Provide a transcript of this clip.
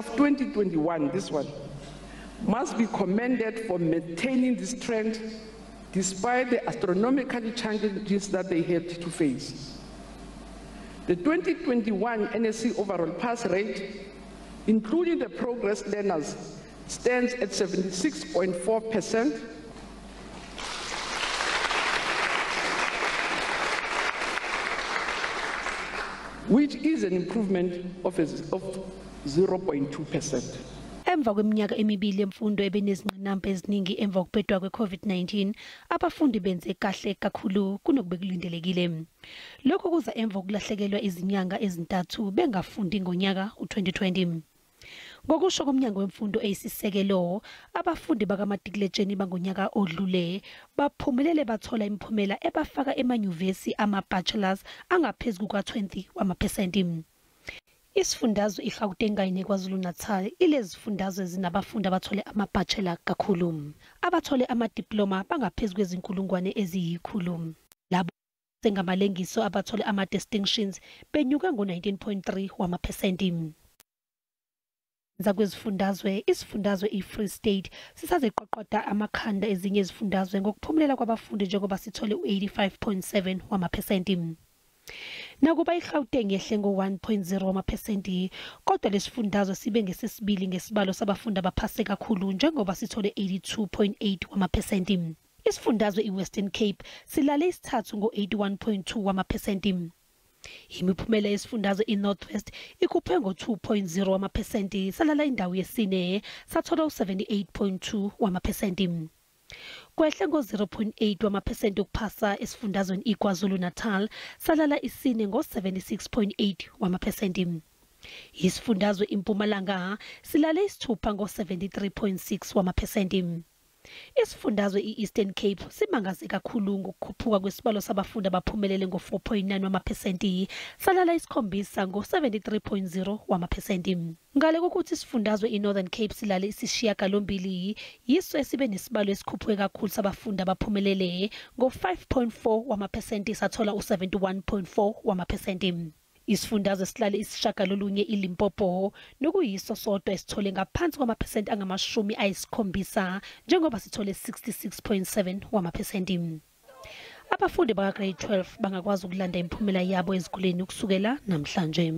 Of 2021, this one, must be commended for maintaining this trend despite the astronomical challenges that they had to face. The 2021 NSC overall pass rate, including the progress learners, stands at 76.4%. Which is an improvement of 0.2%. Emva kweminyaka emibili emfundo ebenezingqinamba eziningi emva kokubhedwa kwe-COVID-19, abafundi benze kahle kakhulu kunokubekulindelekile. Lokhu kuza emva kokulahlekelwa izinyanga ezintathu bengafundi ngonyaka u-2020. Ngokusho komnyango wemfundo eyisisekelo, abafundi bakamatikuletsheni bangonyaka odlule baphumelele bathola imiphumela ebafaka emanyuvesi ama-bachelors angaphezu kuka-20 wamaphesenti. Isifundazwe iGauteng kanye neKwaZulu-Natal ilezifundazwe zinabafundi abathole ama-bachelor kakhulu. Abathole ama-diploma bangaphezu kwezinkulungwane eziyi-100. Labo sengamalengiso abathole ama-distinctions benyuka ngo-19.3 wamaphesenti. Kwezifundazwe, isifundazwe i-Free State sisaziqoqoda amakhanda ezinye izifundazwe ngokuphumelela kwabafundi njengoba sithole u-85.7 wamaphesenti. Nakuba iGauteng yehle ngo-1.0 wamaphesenti, kodwa lesifundazwe sibe ngesesibili ngesibalo sabafundi abaphase kakhulu njengoba sithole 82.8 wamaphesenti. Isifundazwe i-Western Cape silale isithathu ngo-81.2 wamaphesenti. Imiphumela yesifundazwe i-North West ikhuphe ngo-2.0 wamaphesenti, salala indawo yesine sathola u-78.2 wamaphesenti. Kwehle ngo-0.8 wamaphesenti ukuphasa esifundazweni iKwaZulu-Natal, salala isine ngo-76.8 wamaphesenti. Isifundazwe iMpumalanga silale isithupha ngo-73.6 wamaphesenti. Isifundazwe i-Eastern Cape simangaze kakhulu ngokukhuphuka kwesibalo sabafundi abaphumelele ngo-4.9 wamaphesenti, salala isikhombisa ngo-73.0 wamaphesenti. Ngale kokuthi isifundazwe i-Northern Cape silale isishiyagalombili, yiso esibe nesibalo esikhuphuke kakhulu sabafundi abaphumelele ngo-5.4 wamaphesenti, sathola u-71.4 wamaphesenti. Isifundazwe silale isishagalolunye iLimpopo, nokuyiso sodwa esithole ngaphansi kwamaphesenti angama-70 njengoba sithole 66.7 wamaphesenti. Abafundi baka-grade 12 bangakwazi ukulanda imiphumela yabo ezikoleni kusukela namhlanje.